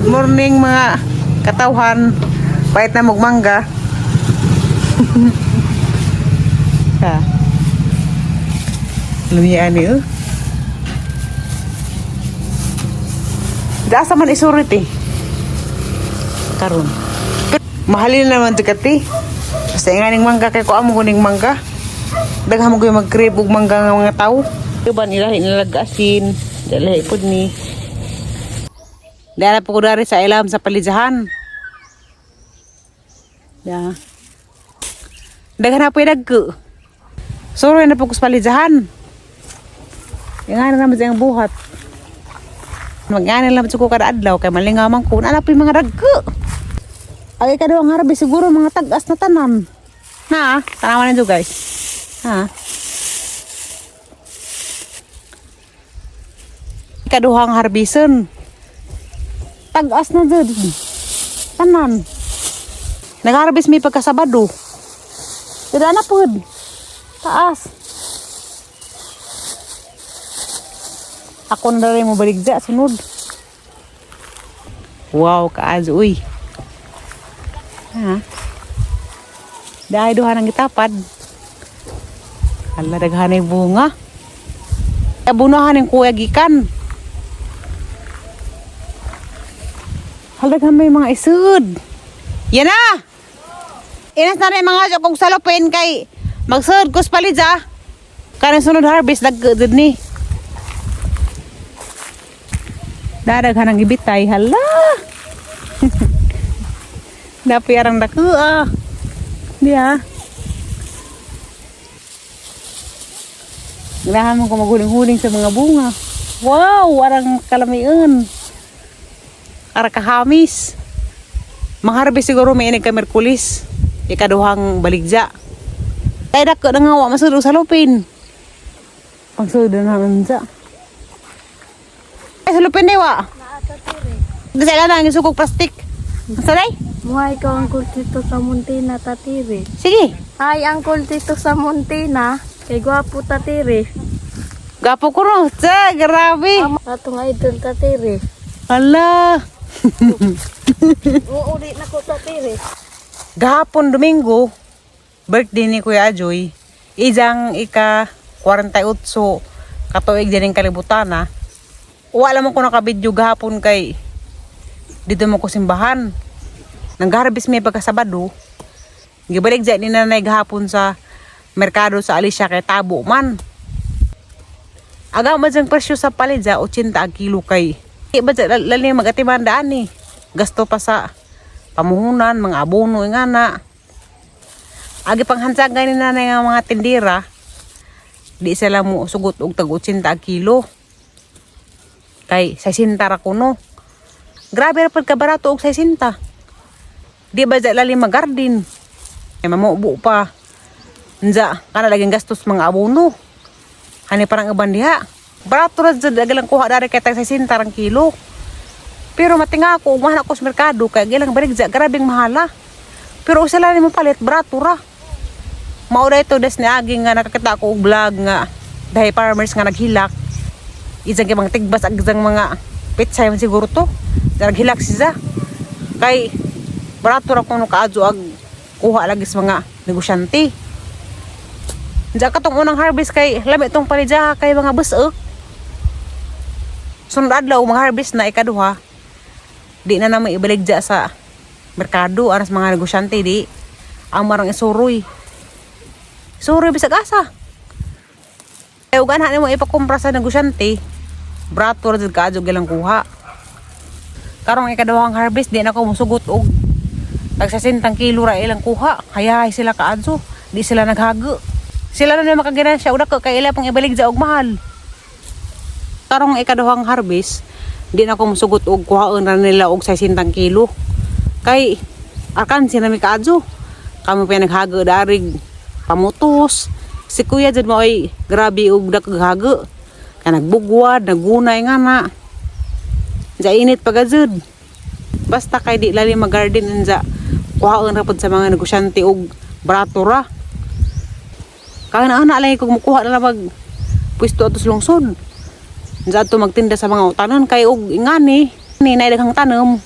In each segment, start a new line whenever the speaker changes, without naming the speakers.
Good morning, mga katawhan. Pait na mugmangga. Ha. Lumiyan ni oh. Asa man isurit eh. Karon. Mahalin naman ti kati. Basta nga ning mangga kay ko amo kuning mangga. Daghan mo ko mag-crave og mangga nga mga tao. Uban ilahi nilag asin. Dalahi pud ni. Dara po ko dari sa ilam sa palidyahan. Ya. Daghan na po dagko. Suro na po ko sa palidyahan. Nga na naman siyang buhat. Mag-ani lang ko kada adlaw kay malingaw man ko. Ana po yung mga dagko. Ay kaduang harbi siguro mga tag-as na tanan. Na, tanawan ninyo guys. Ha. Kaduhang harbison. Tag-as na dud. Tanan. Nag-harvest may pagkasabado. Dada na pud. Taas. Ako na rin mo baligja sunod. Wow, kaaz uy. Ha? Dahil duha ng gitapad. Hala, daghan ay bunga. Abunahan ng kuya gikan. Hala, daghan may mga isud. Yan na! Inas na rin mga kung salupin kay magsud kus palid ah. Kanang sunod harvest dagod ni. Dadaghan ang ibitay, hala. Dapat arang dako ah. Di ah. Ganahan mo ko maghuling-huling sa mga bunga. Wow, arang kalamian. Ara kahamis. Mangharvest siguro may inig ka Merkulis. Ikaduhang baligja. Ay dako na nga wa masudog sa lupin. Pagsudod na naman. Ay sa lupin ni wa. Di sa ilan ang sukog plastic. Sa day?
Muhay ko Uncle Tito sa Muntina, tatiri.
Sige.
Hi, Uncle Tito sa Muntina. Kay gwapo tatiri.
Gapo ko no. Tsa, grabe.
Atong idol tatiri.
Ala.
Uuli na ko tatiri.
Gahapon Domingo, birthday ni Kuya Ajoy, ijang ika 48 katuig din ang kalibutan na. Wala mo ko nakabidyo gahapon kay dito mo ko simbahan. Nang garbis may pagkasabado, gibalik dyan ni nanay gahapon sa merkado sa Alicia kay tabo man. Aga man diyang presyo sa palidya, 80 ang kilo kay. Di ba dyan, lalo yung mag-atiman daan eh. Gasto pa sa pamuhunan, mga abono, nga na. Agi pang hansagay ni nanay nga mga tindira, di sila mo sugot og tag 80 ang kilo. Kay 60 ra kuno. Grabe ra pud kabarato og 60. Di ba dyan lali mag-garden? Ay mamubo pa. Nja, kana laging gastos mga abono. Hani parang uban diha. Barato ra jud ag lang kuha dari kay tag 60 rang kilo. Pero matinga ako, umahan ako sa merkado kay gilang baligja grabeng mahala. Pero usa lang nimo palit barato ra. Mao ra ito des ni aging nga nakakita ako og vlog nga dahil farmers nga naghilak. Isang kay mga tigbas ag isang mga pitsay man siguro to. Naghilak siya. Kay barato ra kuno kaadyo ag kuha lagi sa mga negosyante. Diyan katong unang harvest kay lami tong palidya kay mga busok. Sunod adlaw mga harvest na ikaduha. Di na naman ibaligya sa merkado aras mga negosyante di. Ang marang isuroy. Isuroy bisag asa. Ay ug anha nimo ipakumpra sa negosyante. Brato ra jud kaadyo gilang kuha. Karong ikaduhang harvest di na ko musugot og tag 60 kilo ra ilang kuha. Hayahay sila kaadyo. Di sila naghago. Sila na naman makaginansya. Una ko, kay ila pang ibalik og mahal. Karong ikaduhang harvest, di na ko musugot og kuhaon ra nila og 60 kilo. Kay arkan sila mi kaadyo. Kamo pa naghago darig pamutos. Si kuya jud mo ay grabe og dakaghago. Kay nagbugwad, nagunay nga na. Sa init pa gajud. Basta kay di lali mag-garden unsa kuhaon ra pud sa mga negosyante og barato ra. Kaya na ana lang kung mukuha na lang mag pwesto ato sa lungsod. Unsa ato magtinda sa mga utanon kay og ingani ni nay daghang tanom.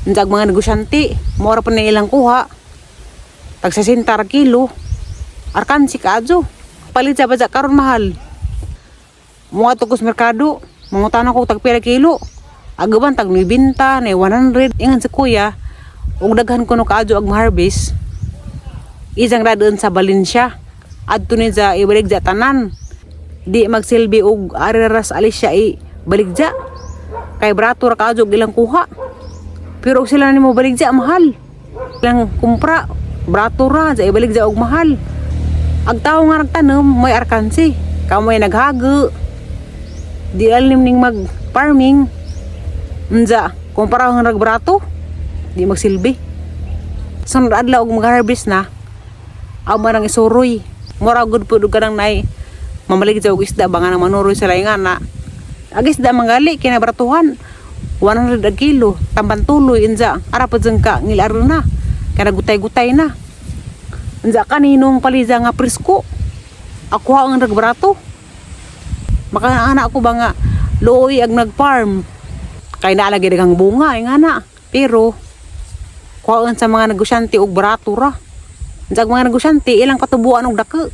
Unsa ang mga negosyante, mura pa na ilang kuha. Tag 60 ra kilo. Arkansi kaadyo. Palit sa baza karon mahal. Mga tugos merkado, mangutana ko tag pila kilo. Agaban tag 90 na 100. Ingan si kuya, ug daghan kuno kaadyo ag harvest. Isang radon sa Valencia. Adto ni sa ibaligja tanan. Di magsilbi og ariras alis siya i baligja. Kay brato ra kaadyo og ilang kuha. Pero og sila nimo baligja, mahal. Ilang kumpra, brato ra sa ibaligja og mahal. Ag tawo nga nagtanom may arkansi. Kamoy naghago. Di alim ning mag farming. Unsa, kumpara ang nagbrato, di magsilbi. Sunod adlaw og mag-harvest na, amo nang isuroy. Mura gud pud og kanang nay mamalig og isda ba nga nang manuroy sa laing ana. Ag isda mangali kinabratuhan 100 a kilo, tamban tuloy inza ara pud ka ngilaro na. Kana gutay-gutay na. Unsa kaninong paliza nga presko. Ako ang nagbrato. Makaana ako ba nga luoy ag nagfarm. Kay naalagi daghang bunga ay nga na. Pero kuhaan sa mga negosyante og barato ra. Unsa ang mga negosyante ilang katubuan og dako.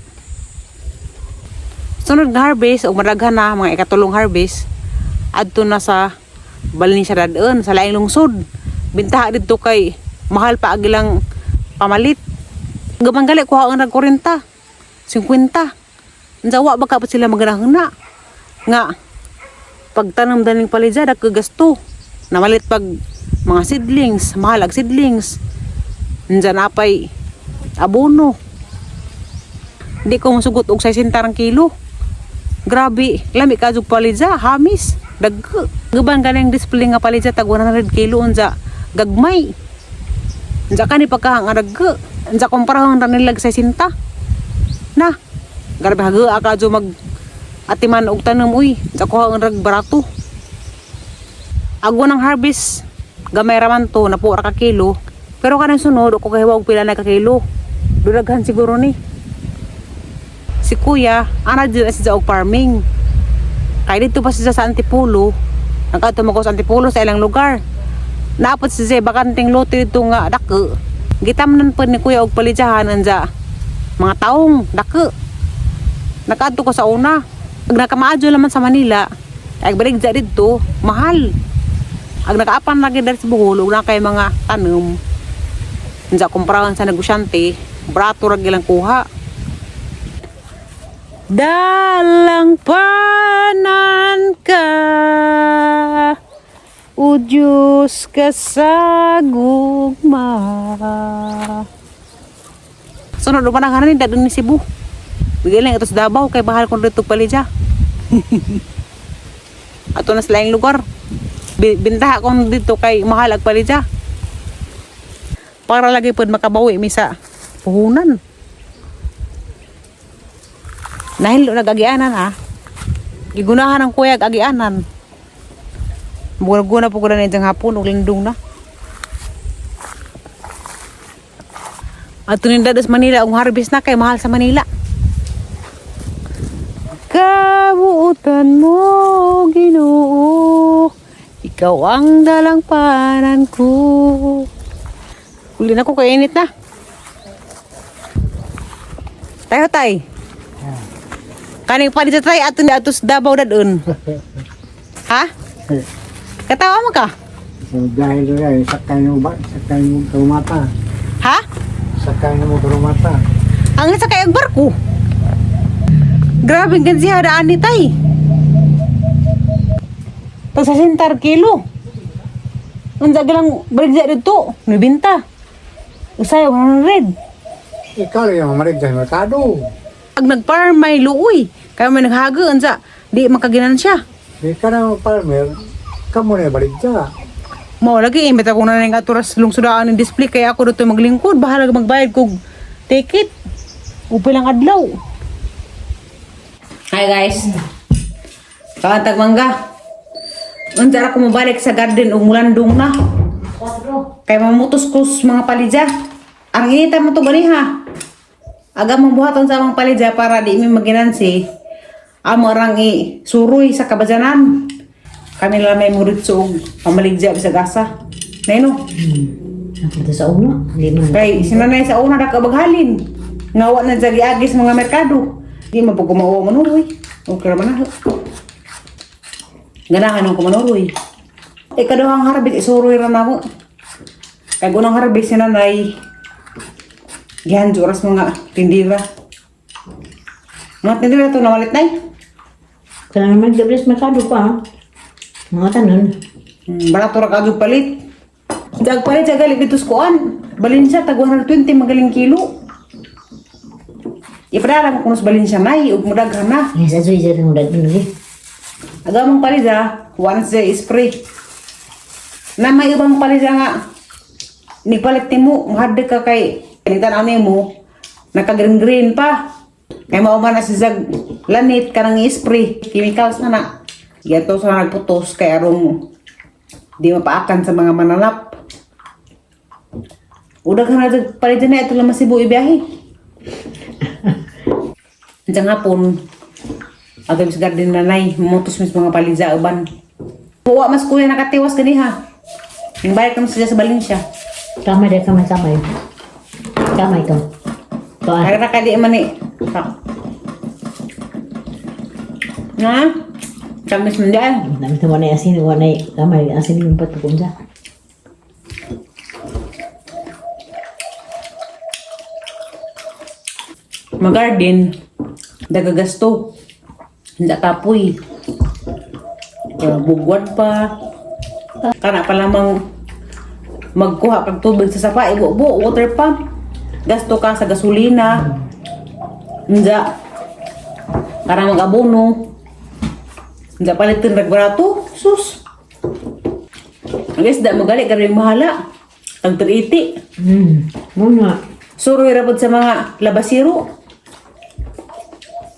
Sunod nga harvest og madaghan na mga ikatulong harvest adto na sa Valencia dadon sa laing lungsod. Bintaha didto kay mahal pa ag ilang pamalit. Gamang gali kuha ang nag 40, 50. Unsa wa ba ka pa sila maganahuna? Nga pagtanom daning palidya dagko gasto. Namalit pag mga seedlings, mahal ag seedlings. Unsa na pay abono. Di ko musugot og 60 rang kilo. Grabe, lami ka jug palidya, hamis, dagko. Guban ganing display nga palidya tag 100 kilo unsa gagmay. Unsa kani pagka nga dagko. Unsa komparahon ra nila 60. Na, grabe hago ka jud mag atiman og tanom uy, sa kuha ang rag barato. Agwa ng harvest, gamay ra man to, napo ra ka kilo. Pero kanang sunod, ako kahiwa og pila na ka kilo. Dudaghan siguro ni. Si kuya, ana dyan siya og farming. Kay dito pa siya sa Antipolo. Nagkadto mo ko sa Antipolo sa ilang lugar. Naapot siya sa bakanting lote dito nga dako. Gitamnan pa ni kuya og palidyahan anja mga taong dako. Nakaadto ko sa una. Pag nakamaadyo naman sa Manila, ay baligja dito, mahal. Ag nakaapan lagi diri sa Bohol, ug na kay mga tanom. Unsa kumparahan sa negosyante, brato ra gilang kuha. Dalang panan ka, O Diyos ka sa gugma. Sunod pa na ni dadun ni Cebu. Bigay lang ito sa Davao kay bahal kon dito palidya. Ato na sa laing lugar. Bintaha kon dito kay mahal ag palidya. Para lagi pod makabawi mi sa puhunan. Nahilo nag-agianan ah. Gigunahan ang kuya ag agianan. Guna po ko na diyang hapon ug lindong na. Ato ninda sa Manila ang harvest na kay mahal sa Manila. Kabuutan mo, Ginoo. Ikaw ang dalangpanan ko. Uli na ko kay init na. Tayo tay. Kaning palit sa tay ato ni ato sa Davao dadun. Ha? Katawa mo ka?
So, dahil doon ay sakay mo ba? Sakay mo karumata.
Ha?
Sakay mo karumata.
Ang isa kay ang barko. Grabe ang gansiha daan ni tay. Tag 60 kilo. Unsa galang baligya dito? 90. Usay 100.
Ikaw rin yung mamalig sa merkado.
Ag nagparm may luoy. Kaya may naghago unsa di makaginan siya.
Di ka na farmer, kamo na baligya.
Mao lagi imbita ko na ning aturas lungsodaan ng display kaya ako dito maglingkod bahala magbayad kog ticket. Upay lang adlaw. Hi guys. Pangantag mangga. Unsa ra ko mobalik sa garden ug mulandong na. Kay mamutos ko sa mga palidya. Ang inita mo to ganiha. Aga mong buhaton sa among palidya para di mi maginansi. Amo rang i suroy sa kabadyanan. Kami lang may muritso og pamaligya bisag asa. Nay no.
Ako to sa una. Hindi man.
Kay sinanay sa una nakabaghalin. Nga wa na dyan giagis mga merkado. Di man po kumauwa manuroy. Okay ra man na. Ganahan ko manuroy. Ikaduhang harvest isuroy ra nako. Kay unang harvest sinanay gihan oras mga tindira. Mga tindira to namalit nay.
Kaya naman gables merkado pa. Ha? Mga tanon.
Barato ra kaadto palit. Dag palit sa galit dito sa kuan. Balinsa tag 120 magaling kilo. Ipadala ko kuno sa Balinsa nay ug mudaghan na.
Yes, azoy dyan ang daghan lagi.
Agamang palida, once the spray. Na may ibang palida nga nigpalit nimo, mahadlok ka kay tan ani mo naka green green pa. Kay mao man na si Zag lanit kanang i-spray, chemicals na na. Yato sa nagputos kay arong di mapaakan sa mga mananap. Udag ka na palit na ito lang masibo ibiyahe. Diyan hapon, ato sa garden nanay, mutos mis mga palidza uban. Wa mas kuya nakatiwas kaniha. Yung balik naman sila sa Valencia.
Kamay dahil kamay kamay. Kamay to. To ah.
Kaya na kadi man ni. Na? Tamis man dyan.
Dami ito wanay asin, wanay kamay asin yung patukon sa.
Mag-garden, dagagasto. Hindi kapoy. Bugwad pa. Kana pa lamang magkuha kag tubig sa sapa, ibubo, water pump. Gasto ka sa gasolina. Hindi. Para mag-abono. Hindi palitin nagbarato. Sus. Ang isda, magali ka rin mahala. Tag 380.
Muna.
Suroy rabod sa mga labasiro.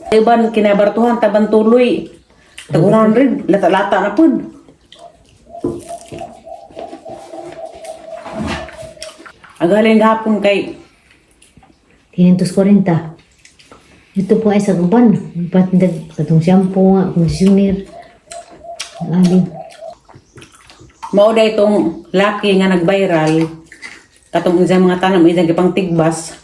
Iban kinabartuhan taban tuloy. Tag 100 lata-lata na pud. Ang galing gahapon kay
540. Ito po ay sa uban. Patindag katong shampoo nga, conditioner. Ali.
mao da itong laki nga nag-viral katong isang mga tanam isang gipang tigbas.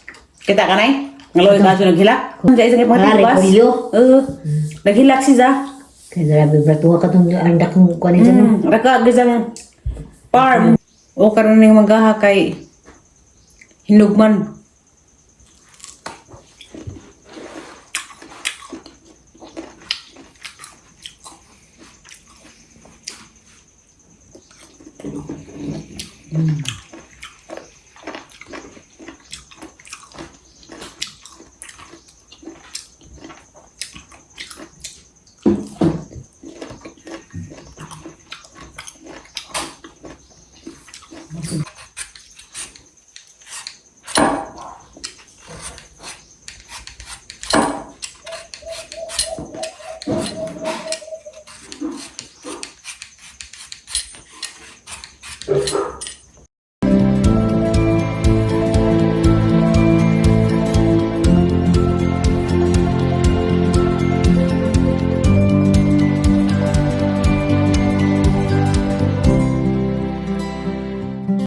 Kita ka nay? Ngaloy kaso naghilak. Unsa isang gipang
Ah,
tigbas?
repolyo.
Oo. Naghilak siya.
Kaya grabe bratuwa katong andak kong kuan dyan. No?
Raka gisang farm. O karon ning manggaha kay hinugman.